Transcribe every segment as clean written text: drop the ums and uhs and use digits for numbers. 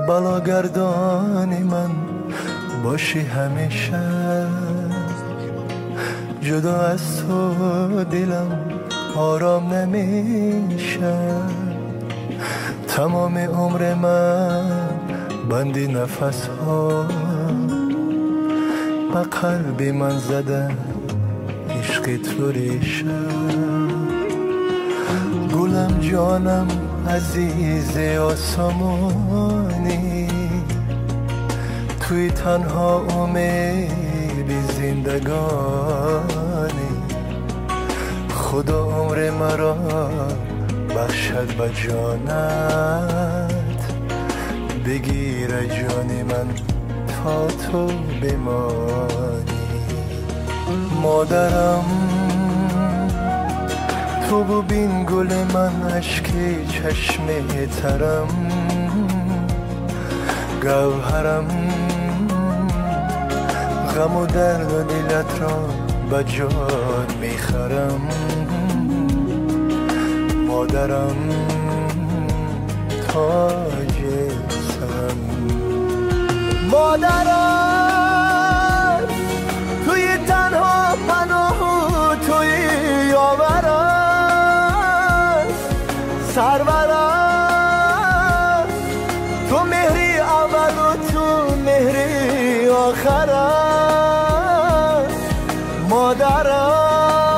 Балогардони ман бошӣ ҳамеша, ҷудо аз ту дилам ором намеша. Тамоми умри ман банди нафасҳо, ба қалби ман зада ишқи ту реша. Гулам ҷонам азизи осмонӣ, туи танҳо умеди зиндагонӣ. Худо умри маро бахшад ба ҷонат, бигирад ҷони ман то ту бимонӣ. Модарам ту бибин гули ман, ашки чашми тарам, гавҳарам, ғаму дарду дилатро ба ҷон мехарам. Модарам тоҷи сарам. Модарам туи танҳо паноҳу туи ёварам, сарварам, ту меҳри аввалу ту меҳри охарам. Модарам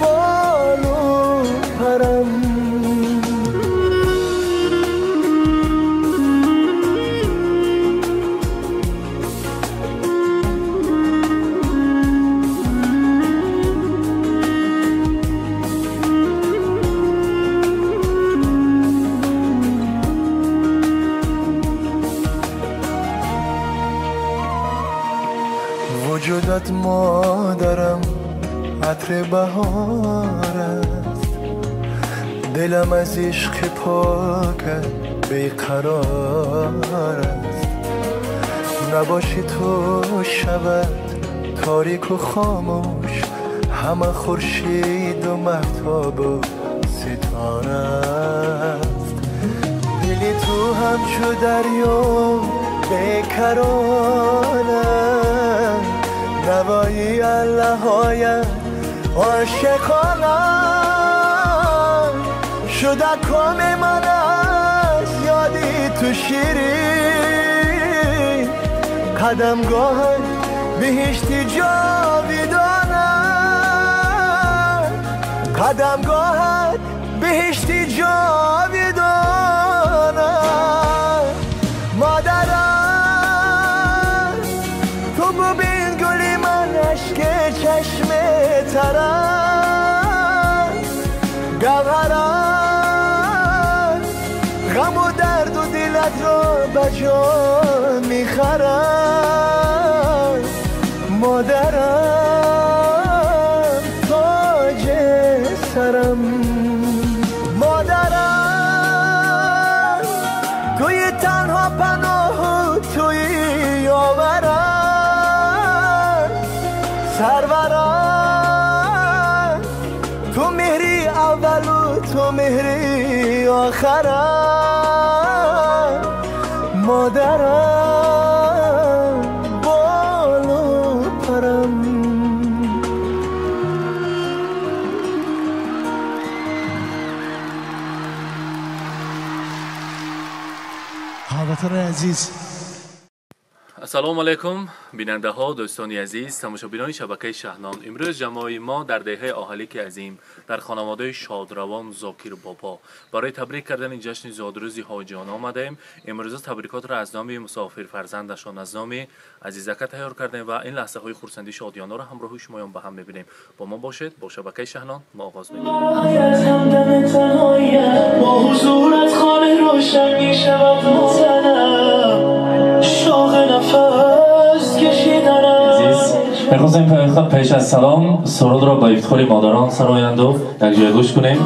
болу парам. Вуҷудат модарам عطر بهار است، دلم از عشق پاکت بیقرار است. نباشی تو شود تاریک و خاموش، همه خورشید و مهتاب و ستاره است. دلی تو همچو دریا بیکرانه، نوایی الله عاشقانه شده کام من از یادی تو شیرین، قدمگاه بهشتی جاویدانه، قدمگاه بهشتی جاویدانه. مادرم تو ببین گلی من، اشک چشم ترم، گوهرم، غم و درد و دلت را به جان میخرم. مادرم تاج سرم. مادرم توی تنها پناه و توی یاورم، سرورم، تو مهری اول و تو مهری آخرم. مادرم بالو پرم. ҳамватанони азиз, Ассалому алайкум, бинандаҳо, дӯстони азиз, тамошобинони шабакаи Шаҳнон. Имрӯз ҷамоаи мо дар деҳаи Оҳалики азим дар хонаводаи шодравон Зокир Бобо барои табрик кардани ҷашни зодрӯзи ҳоҷиён омадаем. Имрӯза табрикотро аз номи мусофир фарзандашон, аз номи Азизака тайёр кардем ва ин лаҳзаҳои хурсанди шодиёнаро ҳамроҳи шумоён ба ҳам мебинем. Бо мо бошед, бо шабакаи Шаҳнон мо оғоз мекунем. با حضورت خانه روشن میشود وطنم، شوق نفس کشیدنم. عزیز، میخواستیم پیش از سلام سرود را با افتخار مادران سرایند و یک جای گوش کنیم.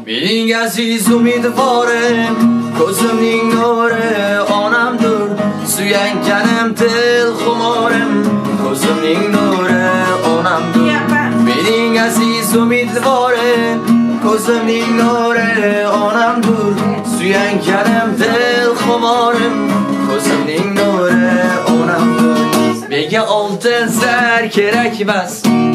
Mening aziz umidvorim, ko'zimning nuri onamdir, suyanganim til xumorim, ko'zimning nuri onamdir. Mening aziz umidvorim, Ko'zimning nuri onamdur, suyanganim dil xumorim. Ko'zimning nuri onamdur. Menga oltin zar kerakmas,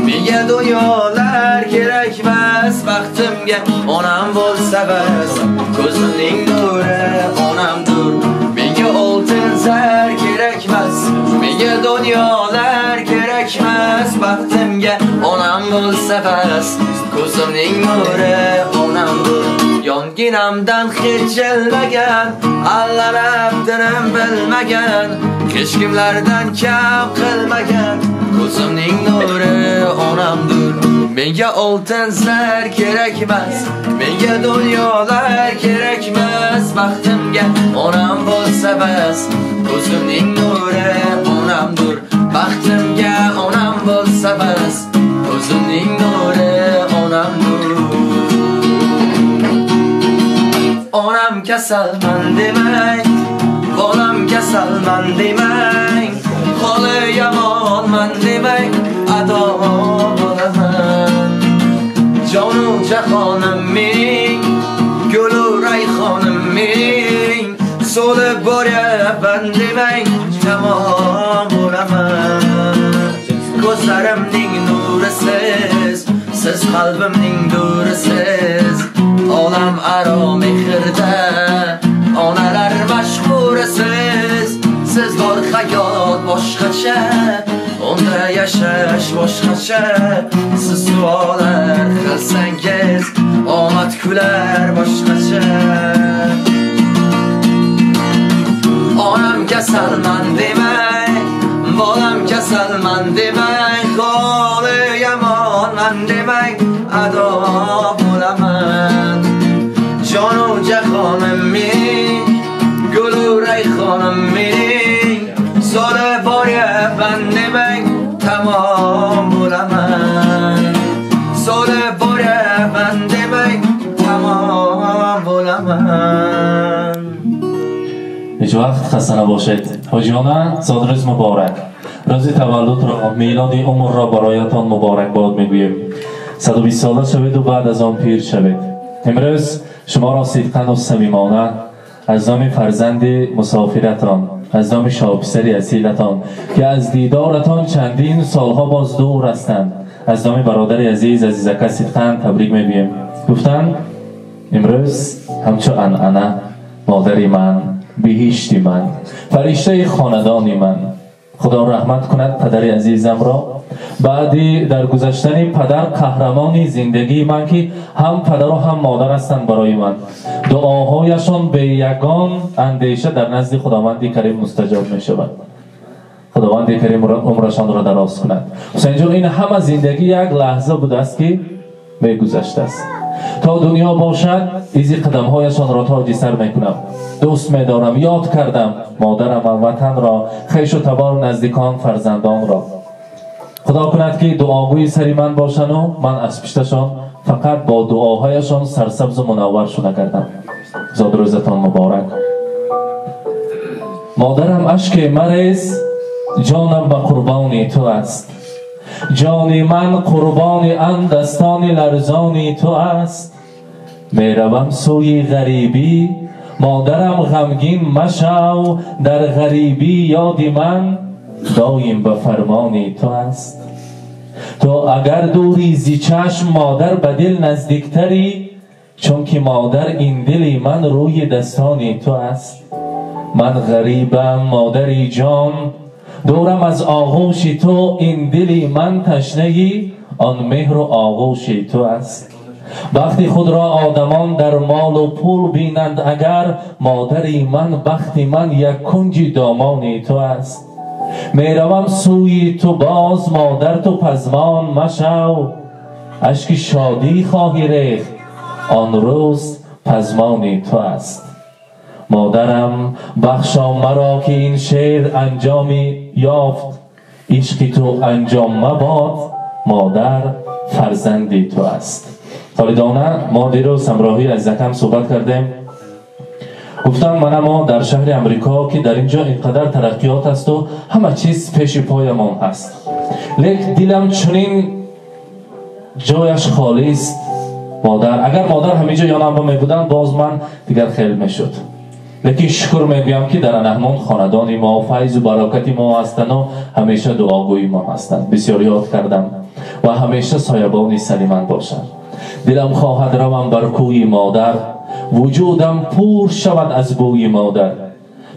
menga dunyolar kerakmas. Baxtimga onam bo'lsa bas, ko'zimning nuri onamdur. Menga oltin zar kerakmas, menga dunyolar kerakmas. Baxtimga onam bo'lsa bas, ko'zimning nuri onamdur. Yonginamdan hech jilmagan, allanib tinim bilmagan, hech kimlardan kam qilmagan, ko'zimning nuri onamdur. Menga oltin zar kerakmas, menga dunyolar kerakmas. Baxtimga onam bo'lsa bas, ko'zimning nuri onamdur. Baxtimga onam bo'lsa bas, ko'zimning nuri onamdur. Onam kasalman demang, bolam kasalman demang, holi yomonman demang, ado bo'laman. Jonu jahonim mening, gulu rayhonim mening, so'lib boryapman demang, tamom bo'laman. Ko'zlarimning nurisiz, siz qalbimning durisiz. Olam aro mehrda onalar mashhurisiz. Siz bor hayot boshqacha, unda yashash boshqacha. Siz duolar qilsangiz, omad kular boshqacha. Onam kasalman demang, bolam kasalman demang, holi yomonman demang, ado bo'laman. Jonu jahonim mening, gulu rayhonim mening, so'lib boryapman demang, tamom bo'laman. So'lib boryapman demang, tamom bo'laman. Hech vaqt xasta nabошед. Ҳоҷиёна, зодрӯз муборак. Рӯзи таваллудро, мелоди умрро бароятон муборакбод мегӯем. 120 сола шаведу баъд аз он пир шавед. Имрӯз шуморо сидқану самимона аз номи фарзанди мусофиратон, аз номи шоҳписари асилатон, ки аз дидоратон чандин солҳо боз дур ҳастанд, аз номи бародари азиз Азизака сидқан табрик мегӯем. Гуфтанд имрӯз ҳамчу анъана модари ман, биҳишти ман, фариштаи хонадони ман, худо раҳмат кунад падари азизамро. Баъди даргузаштани падар қаҳрамони зиндагии ман, ки ҳам падару ҳам модар ҳастанд барои ман, дуоҳояшон бе ягон андеша дар назди Худованди Карим мустаҷоб мешавад. Худованди Карим умрашонро дароз кунад. Ҳусайнҷон, ин ҳама зиндагӣ як лаҳза будааст, ки мегузаштааст. То дунё бошад, изи қадамҳояшонро тоҷи сар мекунам. Дӯст медорам, ёд кардам модарам, ватанро, хешу табор, наздикон, фарзандонро. Худо кунад, ки дуогӯи сари ман бошану ман аз пишташон фақат бо дуоҳояшон сарсабзу мунаввар шуда гардам. Зодрӯзатон муборак. Модарам, ашке марез, ҷонам ба қурбони ту аст. Ҷони ман қурбони ан дастони ларзони ту аст. Меравам сӯи ғарибӣ, модарам ғамгин машав, дар ғарибӣ ёди ман доим ба фармони ту аст. Ту агар дури зи чашм, модар ба дил наздиктарӣ, чунки модар ин дили ман рӯи дастони ту аст. Ман ғарибам, модари ҷон, дурам аз оғӯши ту, ин дили ман ташнаи он меҳру оғӯши ту аст. Бахти худро одамон дар молу пул бинанд агар, модари ман бахти ман як кунҷи домони ту аст. Меравам сӯи ту боз, модар, ту пазмон машав, ашки шодӣ хоҳӣ рехт, он рӯз пазмони ту аст. Модарам, бахшо маро, ки ин шеър анҷоми ёфт, ишқи ту анҷом мабод, модар фарзанди ту аст. Холидона, мо дирӯз ҳамроҳӣ аз Закам суҳбат кардем. Гуфтам мана мо дар шаҳри Амрико, ки дар ин ҷо инқадар тараққиёт асту ҳама чиз пеши поямон ҳаст, лек дилам чунин ҷояш холист. Модар, агар модар ҳаминҷо ёнам мебуданд, боз ман дигар хел мешуд. Лекин шукр мегӯям ки дар ҳамон хонадони мо файзу баракати мо ҳастанд ва ҳамеша дуогӯи мо ҳастанд. Бисёр ёд кардам ва ҳамеша соябони сари ман бошанд. Дилам хоҳад равам бар кӯи модар, вуҷудам пур шавад аз бӯи модар.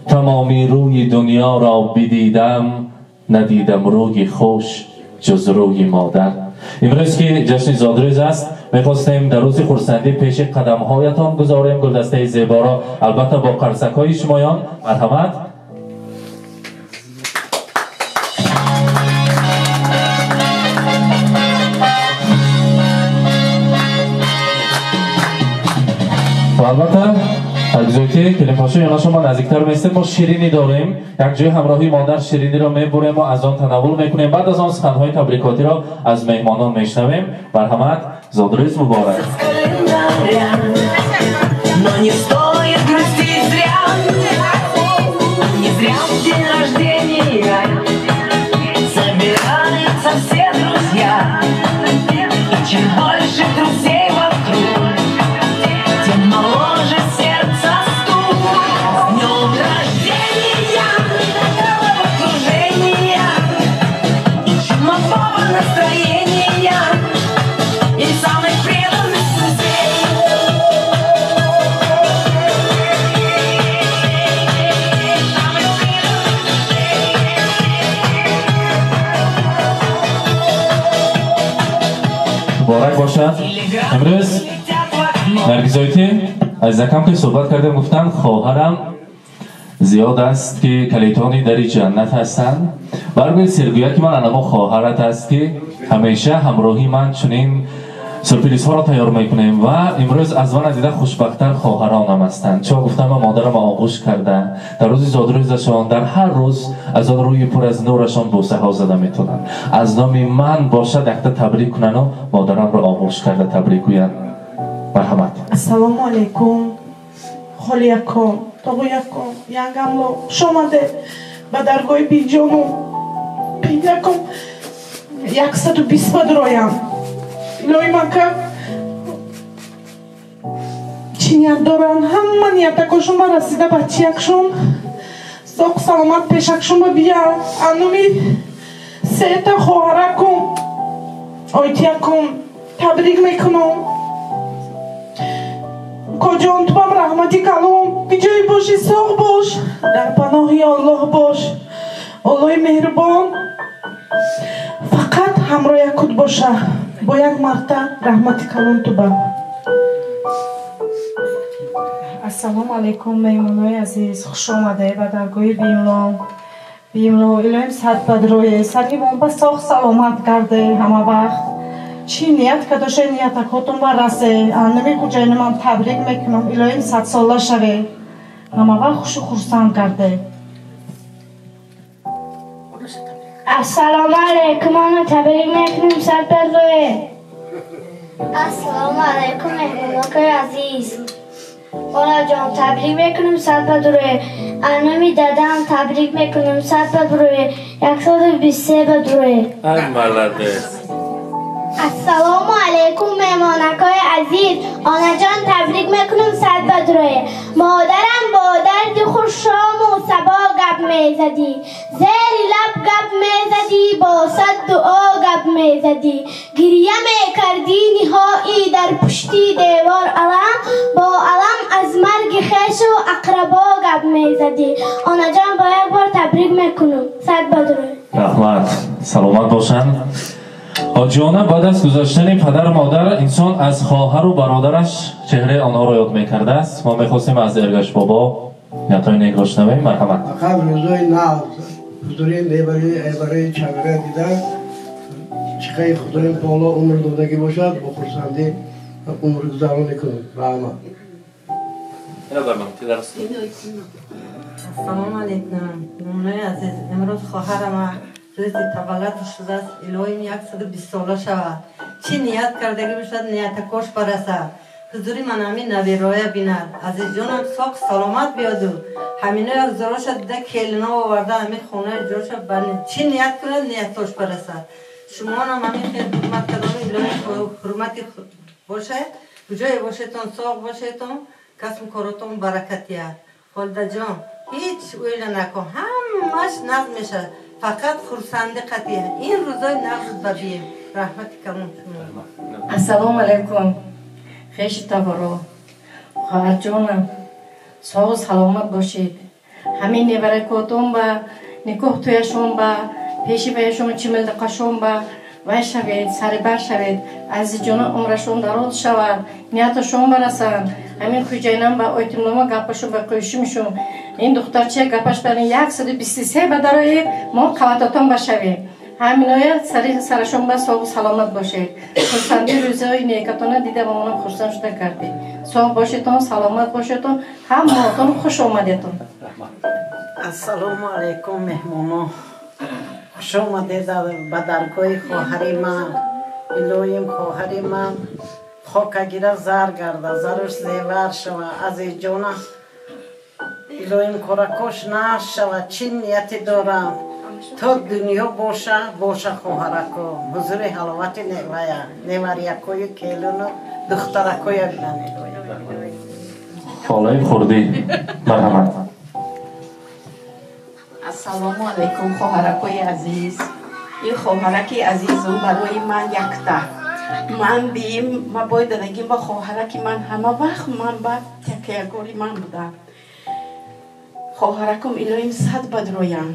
Тамоми рӯи дунёро бидидам, надидам рӯи хуш ҷуз рӯи модар. Имрӯз ки ҷашни зодрӯз аст, мехостем дар рӯзи хурсандӣ пеши қадамҳоятон гузорем гулдастаи зеборо, албатта бо қарсакҳои шумоён. Марҳамат. Ва албатта ҳаргизоки келинпошо ёна шумо наздиктар меистем, мо ширинӣ дорем. Як ҷои ҳамроҳии модар шириниро мебурем ва аз он танаввул мекунем. Баъд аз он суханҳои табрикотиро аз меҳмонон мешнавем. Марҳамат, зодрӯз муборак. Но не стоит грустить зря, не зря в день рождения собираются все друзья. И чем больше друзей вокруг, тем моложе сердце стук. С днем рождения, головокружения и чумового настроения, и самых преданных друзей. Муборак бошад. Имрӯз Наргизоити аз акам ки суҳбат кардем, гуфтанд хоҳарам зиёд аст ки калитони дари ҷаннат ҳастанд. Баргӯи сиргӯя ки ман анамо хоҳарат аст ки ҳамеша ҳамроҳи ман чунин сюрпризҳоро тайёр мекунем ва имрӯз аз ман дида хушбахттар хоҳаронам ҳастанд. Чо гуфтам, ман модарам оғӯш карда дар рӯзи зодрӯзашон, дар ҳар рӯз аз он рӯи пур аз нурашон бӯсаҳо зада метавонанд. Аз номи ман бошад якта табрик кунану модарамро оғӯш карда табрик гӯянд. Марҳамат. Ассалому алайкум, холияком, тоғояком, янгамло, хуш омадед ба даргоҳи биҷону пияком. 120 ба дуроям. Илоҳи мака чӣ ният доранд, ҳама ниятакошон ба расида, бачиякшон соқ саломат пешакшон ба бия. Ануми сета хоҳаракум, ойтиякум табрик мекунам. Коҷон, тубам раҳмати калом, биҷои бошӣ соғ бош, дар паноҳи Аллоҳ бош. Аллоҳи меҳрубон фақат ҳамроҳякут боша. Бо як марта раҳмати калон туба. Ассалому алайкум, меҳмонои азиз, хуш омадед ба даргоҳи Биимло. Биимло, илоҳим садбадрое, сари бомба соғ саломат гарде ҳама вақт. Чӣ ният кадоше ниятакотон ба расе. Аннами хуҷайнамам табрик мекунам, илоҳим садсола шаве. Ҳама вақт хушу хурсанд гарде. Ассалому алайкум, ана табрик мекунем садбадрое. Ассалому алайкум, меҳмонокои азиз. Олаҷон, табрик мекунем садбадрое. Анами дадам табрик мекунем садбадрое. 123 бадрое. Ай молодец. Ассалому алайкум, меҳмонакои азиз. Онаҷон, табрик мекунем садбадрое. Модарам бо дарди худ шому сабо гап мезадӣ, зери лаб гап мезадӣ, бо сад дуо гап мезадӣ. Гирия мекардӣ ниҳоӣ дар пушти девор алам, бо алам аз марги хешу ақрабо гап мезадӣ. Онаҷон, бо як бор табрик мекунам садбадрое. Раҳмат, саломат бошанд. Ҳоҷиёна, баъд аз гузаштани падару модар инсон аз хоҳару бародараш чеҳраи онҳоро ёд мекардааст. Мо мехостем аз Эргаш бобо ниятҳои некро шунавем. Марҳамат. Фақат рӯзои нав ҳузури мебарои чавра дида чиқаи Худои таоло умр додагӣ бошад, бо хурсандӣ умр гузаронӣ кунем. Раҳмат. Ассалому алайкум, меҳмонои азиз. Имрӯз хоҳарама рӯзи таваллуд шудааст. Илоҳим 120 сола шавад. Чӣ ният кардагӣ бошад, ниятакош барасад. Ҳузури ман ҳамин набероя бинад. Азизҷонам соқ саломат биёду. Ҳаминоя ҳузуроша дида келино оварда ҳамин хонаи ҷоша чӣ ният кунад, ниятош барасад. Шумоонам ҳамин хел ҳурмат кардам, илоҳим ҳурмати бошад. Куҷое бошедтон, соғ бошедтон, касбу коротон баракатия. Холидаҷон, ҳеҷ o'yla накун, ҳамаш нағз мешавад. Фақат хурсанди қатъия. Ин рӯзои нағз ба бием. Раҳмати калон шумо. Ассалому алайкум. Хеши таборо. Хоҳарҷонам, соғу саломат бошед. Ҳамин небаракотон ба никоҳ туяшон ба пеши ваяшон чимилдиқашон ба вай шавед, сарибар шавед. Азизҷона умрашон дароз шавад, нияташон барасанд. Ҳамин хуҷайнам ба ойтимнома гапашон ба қӯшимшон. Ин духтарча гапаш барин 123 ба дароед, мо қаватотон башавем. Ҳаминоя сарашон ба соғу саломат бошед. Хурсанди рӯзҳои некатона дида ба монам хурсанд шуда кардед. Соғ бошедтон, саломат бошедтон, ҳамаотон хуш омадетон. Ассалому алайкум, меҳмоно. Хуш омадед ба даргоҳи хоҳари ман. Илоҳим хоҳари ман хока гира зар гарда, заруш зевар шава. Азизҷона, илоҳим коракош нашава. Чӣ нияте дорам? То дунё боша, боша хоҳарако. Ҳузури ҳаловати невая, невариякою келуну духтаракоя бинан илоҳим. Холаи хурдӣ, марҳамат. Ассалому алайкум, хоҳаракои азиз. Ин хоҳараки азизум барои ман якта. Ман биим, ма бой дадагим ба хоҳараки ман ҳама вақт ман ба такягори ман будам. Хоҳаракум илоҳим сад бадроям.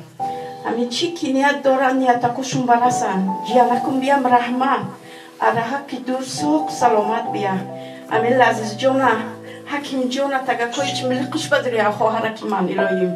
Ҳамин чӣ ки ният доранд, ниятакушум барасанд. Ҷиянакум биям раҳмат. Араҳа ки дур соқ саломат бия. Ҳамин Лазизҷона, Ҳакимҷона, тагакои чимилиқуш бадроям хоҳараки ман илоҳим.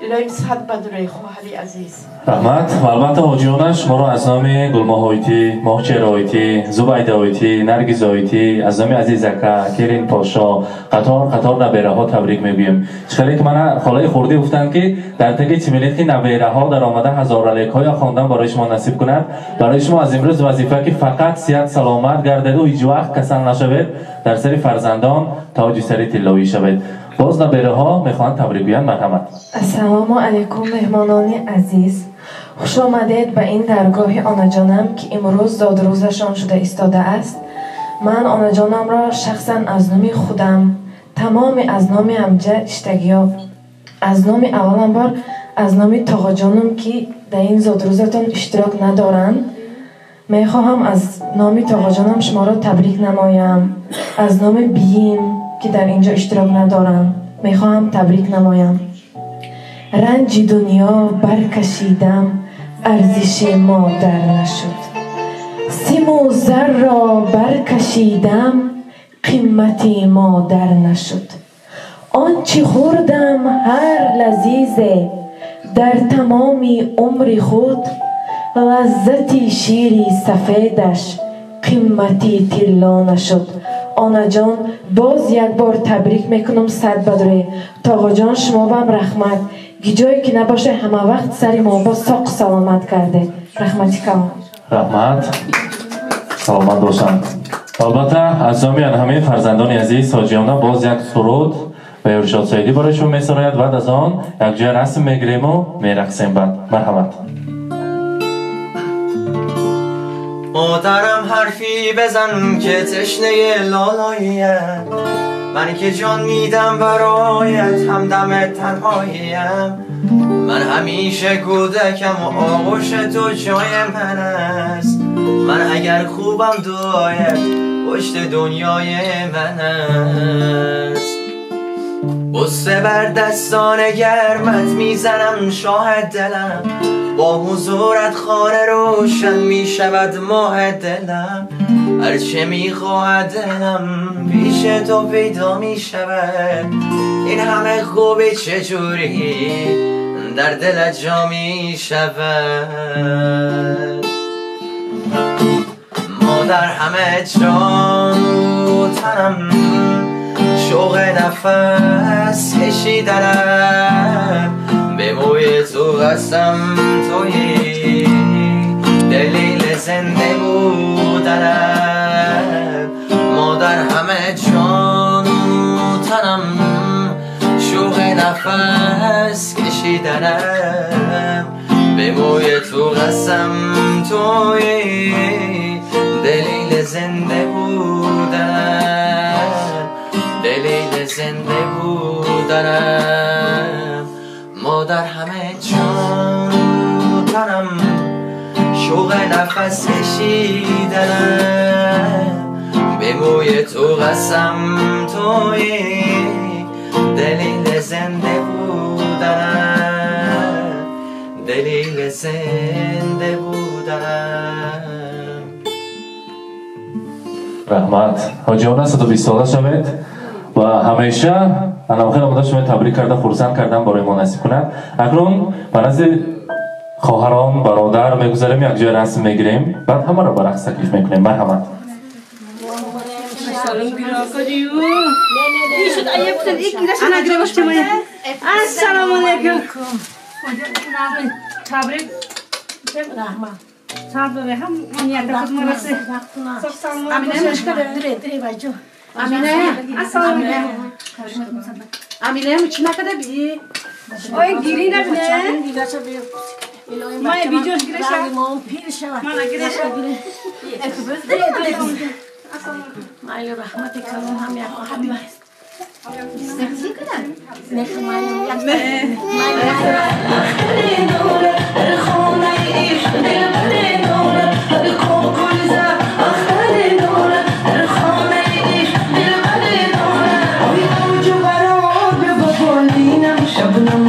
Илоҳим сад бадрои хоҳари азиз. Раҳмат. Ва албатта ҳоҷиёна шуморо аз номи Гулмоҳойтӣ, Моҳчеройтӣ, Зубайдаойтӣ, Наргизойтӣ, аз номи Азизака, Керин Пошо, қатор қатор набераҳо табрик мегӯем. Чӣ ки мана холаи хурдӣ гуфтанд ки дар таги чимилит ки набераҳо дар омада ҳазоралекҳоя хондан барои шумо насиб кунад. Барои шумо аз имрӯз вазифа ки фақат сиҳат саломат гардеду ҳеҷ вақт касал нашавед, дар сари фарзандон тоҷи сари тиллоӣ шавед. Боз набераҳо мехоҳанд табрик гӯянд, марҳамат. Ассалому алайкум, меҳмонони азиз. Хуш омадед ба ин даргоҳи онаҷонам, ки имрӯз зодрӯзашон шуда истодааст. Ман онаҷонамро шахсан аз номи худам, тамоми аз номи ҳамҷа иштагиё, аз номи авваланбор аз номи тоғоҷонам, ки дар ин зодрӯзатон иштирок надоранд, мехоҳам аз номи тоғоҷонам шуморо табрик намоям. Аз номи биим, ки дар инҷо иштирок надорам, мехоҳам табрик намоям. Ранҷи дунё баркашидам, арзиши модар нашуд. Симу зарро баркашидам, қимати модар нашуд. Он чӣ хӯрдам ҳар лазизе дар тамоми умри худ, лаззати шири сафедаш қимати тилло нашуд. Онаҷон, боз як бор табрик мекунам, сад бадрӯе. Тоғоҷон, шумо бам раҳмат. Гиҷое ки набоше, ҳама вақт сари мо бо соқ саломат карде. Раҳмати калон. Раҳмат. Саломат бошанд. Албатта аз номи ҳамаи фарзандони азиз ҳоҷиёна боз як суруд ва Иршод Саидӣ барои шумо месарояд. Баъд аз он якҷоя расм мегирему мерақсем. Баъд марҳамат. مادرم حرفی بزن که تشنه لالاییم، من که جان میدم برایت، همدم تنهاییم. من همیشه کودکم و آغوش تو جای من است. من اگر خوبم دعایت پشت دنیای من است. بوسه بر دستان گرمت میزنم شاه دلم، با حضورت خانه روشن می شود ماه دلم. هرچه می خواهد دلم پیش تو پیدا می شود. این همه خوبی چجوری در دلت جا می شود. مادر همه جان و تنم، شوق نفس کشیدنم، به موی تو قسم تویی دلیل زنده بودنم. مادر همه جان و تنم، شوق نفس کشیدنم، به موی تو قسم تویی دلیل زنده بودنم، دلیل زنده بودنم. مادر همه جان و تنم، شوق نفس کشیدنم، به موی تو قسم تویی دلیل زنده بودنم، دلیل زنده بودنم. Раҳмат. Ҳоҷиёна 120 сола шавед ва ҳамеша анавхел омода шумо табрик карда хурсанд кардан барои мо насиб кунад. Акнун ба назди хоҳарон бародар мегузарем, якҷоя расм мегирем, баъд ҳамаро ба рақс таклиф мекунем. Марҳамат. Ассалому алайкум. Табрик. Раҳмат. Амина чӣ накарда би? Ой гири набине. Май биҷош гиреша. Мана гиреша. Майли раҳмати калон ҳам як ҳама. Shabnam.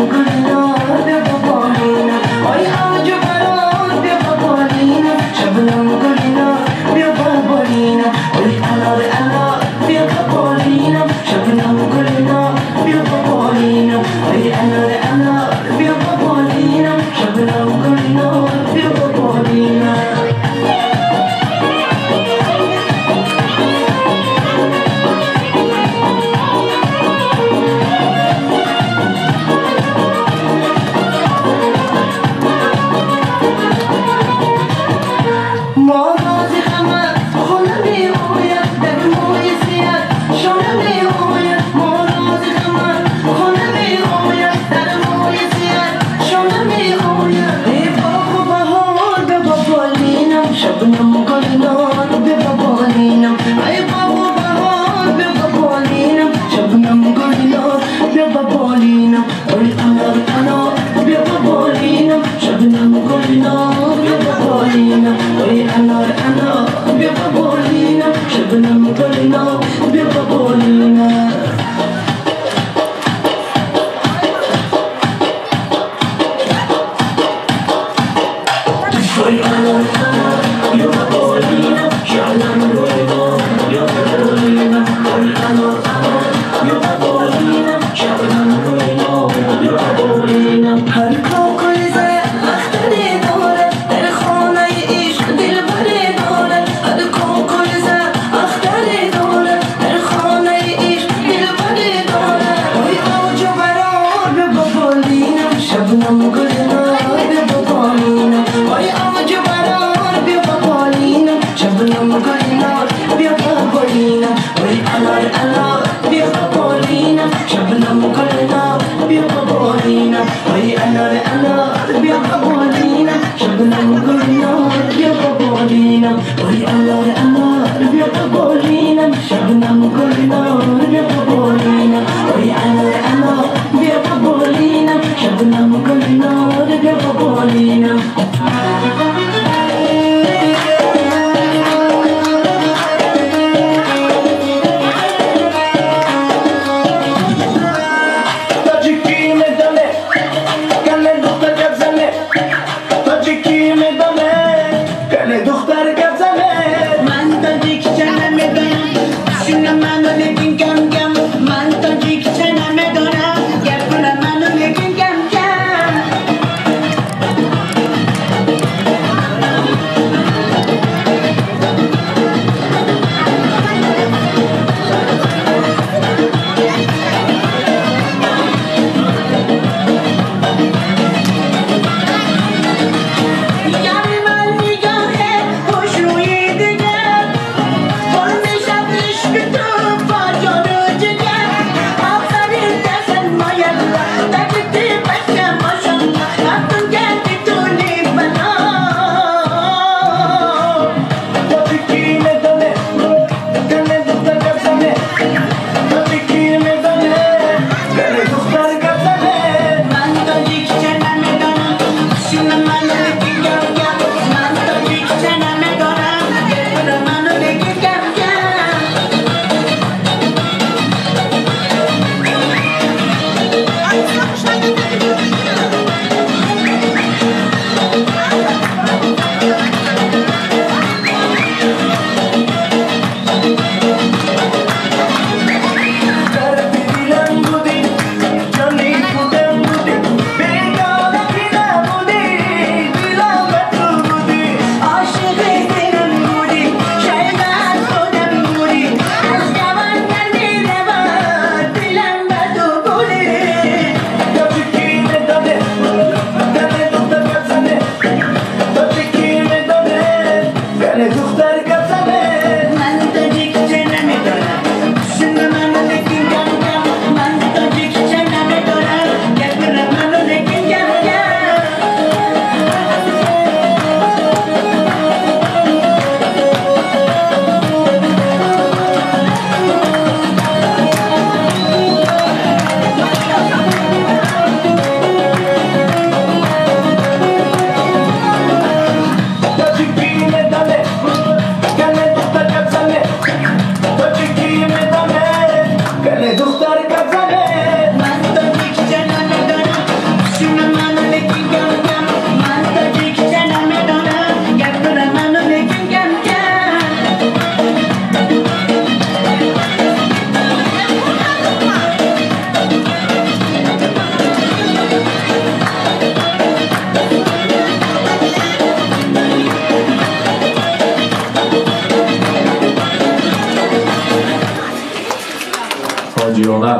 Ҳоҷиёна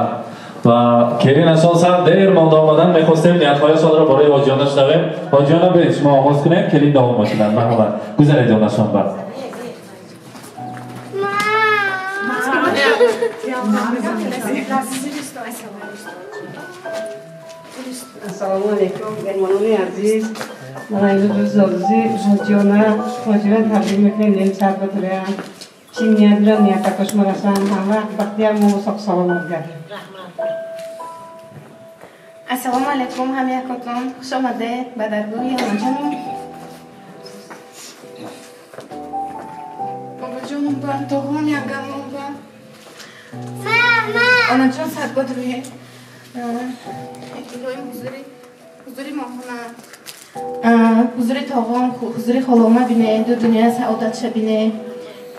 ва келин асосан дер монда омадан, мехостем ниятҳояшонро барои ҳоҷиёна шунавем. Ҳоҷиёна, биед, шумо оғоз кунед, келин давом мекунанд. Марҳамат, гузаред ёнашон бар. Ассалому алайкум, меҳмонони азиз. Ман имрӯз рӯзи ҳоҷиёна ҳоҷиёна табрик мекунем, нем сар бадурям. Чӣ ният дорам, ниятакош марасам. Ҳама бахтияр мо соқ саломат гардем. Ассалому алайкум, ҳамаякотон. Хуш омадед ба даргоҳи онаҷонам. Бобоҷонам ба, тоғон янганам ба. Онаҷон, садбод рӯе. Илоҳим ҳузури моҳона, ҳузури тоғон, ҳузури холома бине, ду дунё саодатша бине.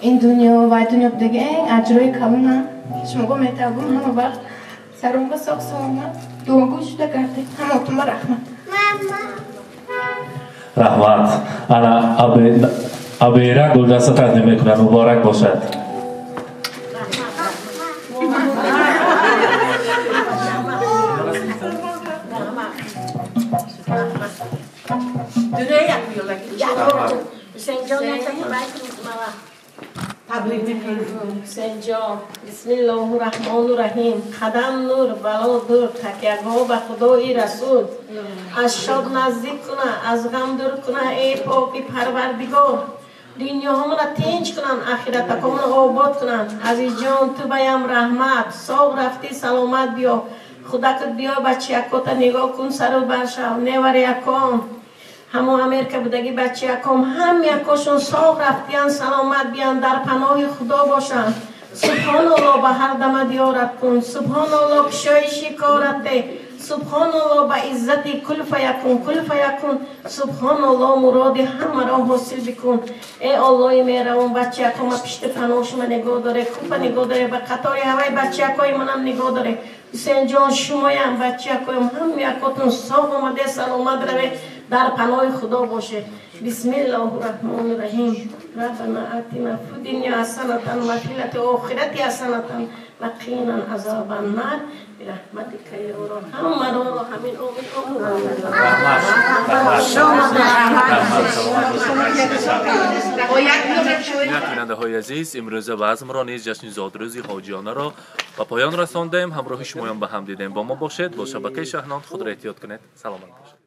Ин дунё вай дунё будаги эн аҷрои калона. Шумого метавон ҳама вақт саронга соқ саломат, дуогӯ шуда гардед. Ҳамаотонба раҳмат. Раҳмат. Ана абера гулдаста тақдим мекунад. Муборак бошад. Табрик мекунем, Ҳусейнҷон. Бисмиллоҳу раҳмону раҳим. Қадам нур, бало дур, такягоҳ ба Худои Расул. Аз шод наздик куна, аз ғам дур куна, эй поки Парвардигор. Дунёҳомона тинч кунанд, ахиратакомона обод кунанд. Азизҷон, ту баям раҳмат. Соғ рафтӣ, саломат биё. Худакат биё, бачиякота нигоҳ кун, сару баршав. Невариякон. Ҳамо Америка будаги бачияком, ҳам якошон соғ рафтиян, саломат биян, дар паноҳи Худо бошанд. Субҳоналлоҳ, ба ҳар дама диёрат кун. Субҳоналлоҳ, кушоиши корате. Субҳоналлоҳ, ба иззати кул фаякун, кул фаякун. Субҳоналлоҳ, муроди ҳамаро ҳосил бикун. Э Аллоҳи меҳрабон, бачиякома пишти паноҳшума нигоҳ доре, купа нигоҳ доре, ба қатори ҳаваи бачиякои манам нигоҳ доре. Ҳусейнҷон, шумоям, бачиякоям, ҳам якотон соғ омаде, саломат раве, дар паноҳи Худо бошед. Бисмиллоҳу раҳмони раҳим. Раббана атина фид дунё ҳасанатан ва фил охирати ҳасанатан ва қина азобан нар бирахматика ё раб. Ҳамаро ҳамин омин омин. Бинандаҳои азиз, имрӯза базмро низ ҷашни зодрӯзи ҳоҷиёнаро ба поён расондем. Ҳамроҳи шумоён ба ҳам дидем. Бо мо бошед, бо шабакаи Шаҳнон худро эҳтиёт кунед. Саломат бошед.